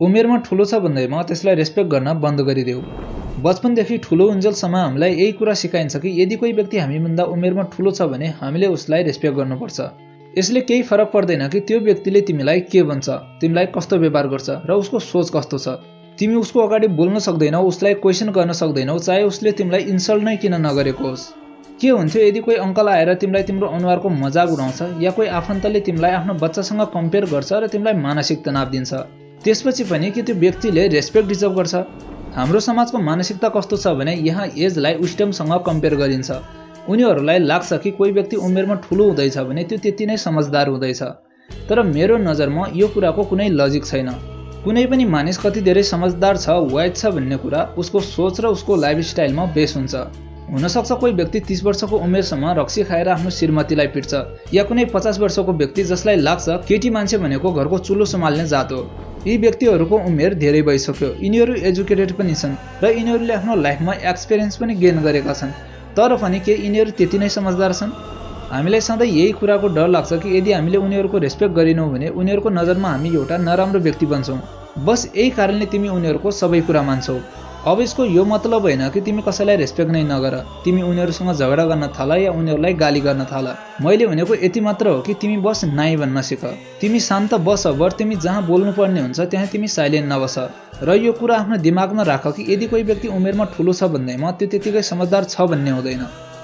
उमेरमा ठुलो छ भन्दैमा त्यसलाई रेस्पेक्ट गर्न बन्द गरिदेऊ। बचपनदेखि ठुलो उन्जेलसम्म हामीलाई यही कुरा सिकाइन्छ कि यदि कोही व्यक्ति हामीभन्दा उमेरमा ठुलो छ भने हामीले उसलाई रेस्पेक्ट गर्नुपर्छ। यसले केही फरक पर्दैन कि त्यो व्यक्तिले तिमीलाई के भन्छ, तिमीलाई कस्तो व्यवहार गर्छ र उसको सोच कस्तो छ। तिमी उसको अगाडि बोल्न सक्दैनौ, उसलाई क्वेसन गर्न सक्दैनौ, चाहे उसले तिमीलाई इन्सल्ट नै किन नगरेको होस्। के हुन्थ्यो यदि कोही अङ्कल आएर तिमीलाई तिम्रो अनुहारको मजाक उडाउँछ या कोही आफन्तले तिमीलाई आफ्नो बच्चासँग कम्पेयर गर्छ र तिमीलाई मानसिक तनाव दिन्छ। त्यसपछि पनि के त्यो व्यक्तिले रेस्पेक्ट डिजर्भ गर्छ? हाम्रो समाजको मानसिकता कस्तो छ भने यहाँ एजलाई विस्डमसँग कम्पेयर गरिन्छ। उनीहरूलाई लाग्छ कि कोही व्यक्ति उमेरमा ठुलो हुँदैछ भने त्यो त्यति नै समझदार हुँदैछ। तर मेरो नजरमा यो कुराको कुनै लजिक छैन। कुनै पनि मानिस कति धेरै समझदार छ, वाइज छ भन्ने कुरा उसको सोच र उसको लाइफस्टाइलमा बेस हुन्छ। हुनसक्छ कोही व्यक्ति 30 वर्षको उमेरसम्म रक्सी खाएर आफ्नो श्रीमतीलाई पिट्छ, या कुनै 50 वर्षको व्यक्ति जसलाई लाग्छ केटी मान्छे भनेको घरको चुलो सम्हाल्ने जात हो। यी व्यक्तिहरूको उमेर धेरै भइसक्यो, यिनीहरू एजुकेटेड पनि छन् र यिनीहरूले आफ्नो लाइफमा एक्सपिरियन्स पनि गेन गरेका छन्। तर पनि के यिनीहरू त्यति नै समझदार छन्? हामीलाई सधैँ यही कुराको डर लाग्छ कि यदि हामीले उनीहरूको रेस्पेक्ट गरिनौँ भने उनीहरूको नजरमा हामी एउटा नराम्रो व्यक्ति बन्छौँ। बस यही कारणले तिमी उनीहरूको सबै कुरा मान्छौ। अब यसको यो मतलब होइन कि तिमी कसैलाई रेस्पेक्ट नै नगर, तिमी उनीहरूसँग झगडा गर्न थाल या उनीहरूलाई गाली गर्न थाल। मैले भनेको यति मात्र हो कि तिमी बस नाइ भन्न सिक। तिमी शान्त बस, बर तिमी जहाँ बोल्नुपर्ने हुन्छ त्यहाँ तिमी साइलेन्ट नबस। र यो कुरा आफ्नो दिमागमा राख कि यदि कोही व्यक्ति उमेरमा ठुलो छ भन्दैमा त्यो त्यतिकै समझदार छ भन्ने हुँदैन।